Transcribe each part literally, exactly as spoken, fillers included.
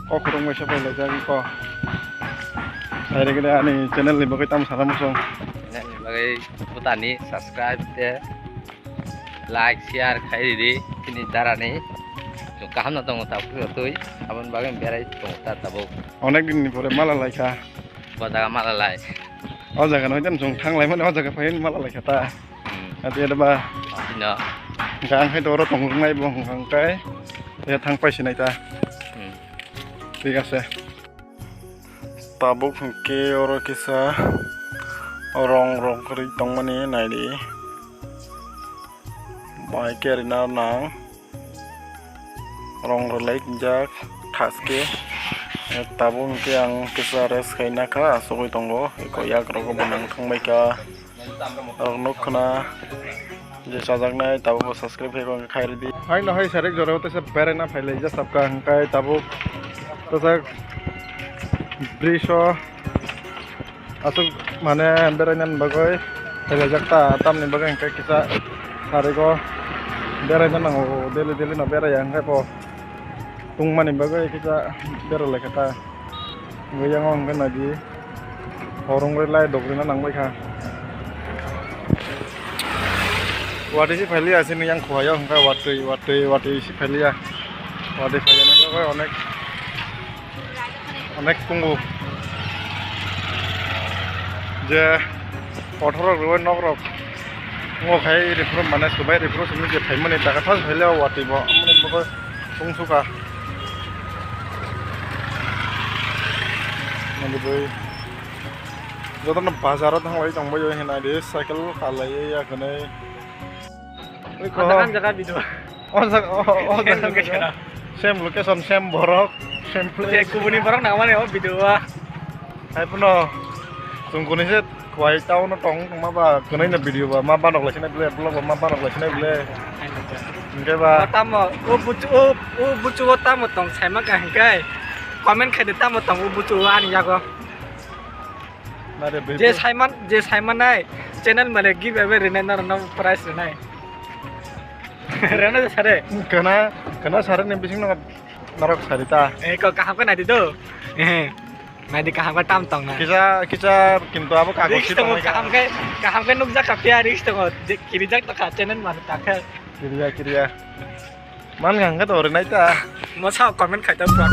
Kok kwrwng bai se phailaijak ko. Direct ani channel ni bagwi tamo sana muchung. Channel ni bagwi butani subscribe te like share khai ridi. Chini darani chwng kaham no tongo tabuk twi aboni bagwi berai tongo ta tabuk. Onek din ni pore mala laikha. Bo jaga mala lai. O jaga no den chwng thang lai mani o jaga phai mala laikha ta. Hmm. Ati ada ba. Ati no. Hingke ang hai doro tong rwnai bo hingke ya thang pai sinai ta. Hmm. Thik ase. Tabuk hingke oro kisa rong rok ri tongmani naidi. Bai khe rina nang rong rwlai jak thaske. Tabuk hingke ang kisa rest khaina kha asugwi tongo eko yak rogo bo nang thangbai kha. Norok nuk khna je chajaknai tabuk bo subscribe khai kho khai ridi. Haino hai sarik jora o teisa beraina phailai ja sabka hingkai tabuk teisa bridge o aswk mane beraina bagwi phailaijak ta tamni bagwi hingkai kisa sarigo beraina nango daily daily no beraiya hingkai bo tungmani bagwi kisa beralaikha ta. Yang o hingke naidi horong rwi lai dok rwna nang bai kha. Watwi si phailiya chini yang khuayo hingke watwi watwi watwi si phailiya. Watwi phaiyani bagwi onek onek pungu je kothorok rwui nokrok. Ngo khai rifru mane subai rifru simi je phaimani daga thas phaile o watwi bo amoni bagwi tungsuka. Nangkhe bui jotono bazaro thanglai tongbaio hinai di cycle khalaiwi ya hwnwi. Oi, o jaga, ko. Ang jaga video. O jaga, o, o Same jaga location. Same location, same borok, same place. Je kubuni borok nangmani o video o. Hai puno, chwng kuni se kwai town o tong, tongma ba, kwnwi no video ba, ma banok lai sinai ble, vlog ba, ma banok lai sinai ble. Hingke ba. O tamo, o buchu, o, o buchu o tamo tong, saima ka hingke. Comment khai de tamo tong, o buchu o ani yago. Nare bai Je bo. Saiman, je saiman nai, channel mane giveaway rinai norok no prize rinai. Rena je sare. Kana, kana sare ni bising no norok sari ta. Eh, ko kaham ka nai di do. Eh. Naidi kaham khe tam tong na. Kisa, kisa kintu abo kago Risk si tongo, tongwi ka. Kaham khe, kaham khe nukjak ka phiya risk tongo. Je kirijak tongkha channel mani takhe. Kiriya, kiriya. Man hang khe to rinai ta. Mo sao comment khai ta bro.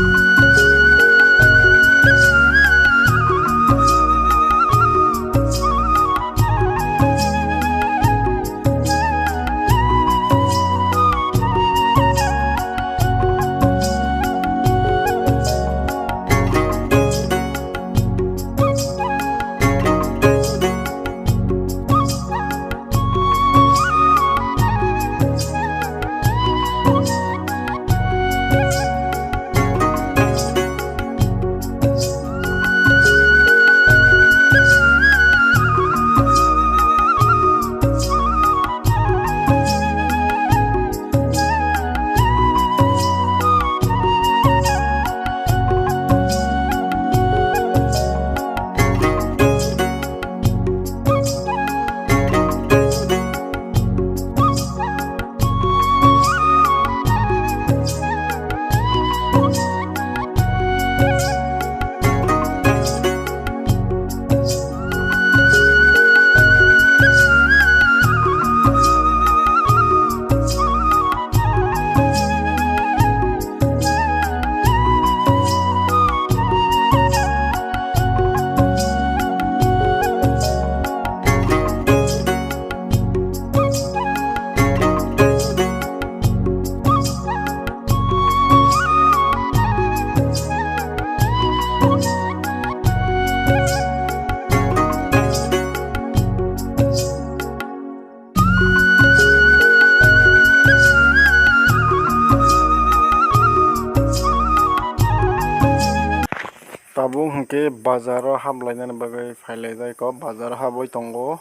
Tabuk hwnkhe bazaro haplainani bagwi phailaijak o, bazaro habwi tongo.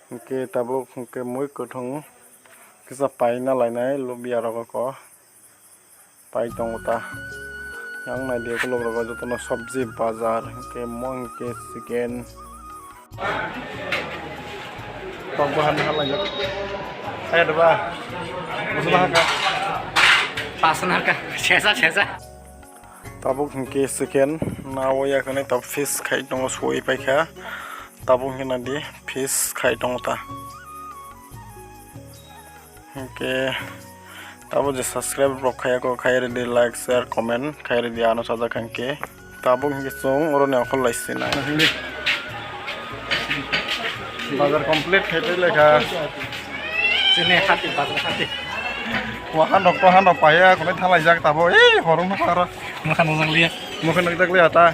Hwnkhe tabuk hwnkhe mui kwthwng kisa paina lainai lubiyarok o. Pai tongo ta. Yang nai di ukulok rogo jotono sobji bazar, hwnkhe mo hwnkhe chicken. Tok bahan halaijak. Hai da ba. Musu bahan ka. Pasan harka. Sesa, sesa. Tabuk hinkhe second na o yakhwni tabuk fish khai tongo, soi paikha. Tabuk hinkhe nadi fish khai tongo ta. Hinkhe tabuk je subscribe rok khayako khai ridi, like, share, comment khai ridi, ano sajak hinkhe. Tabuk hinkhe chwng oroni okhol lai sinai. Bazar complete khai tei lekha. Chini hati, bazar hati. Wahan rok to han rok paya, kunui thalaijak tabuk. Ei, horong na kharo. Mokha nukjak liya. Mokha nukjak liya ta.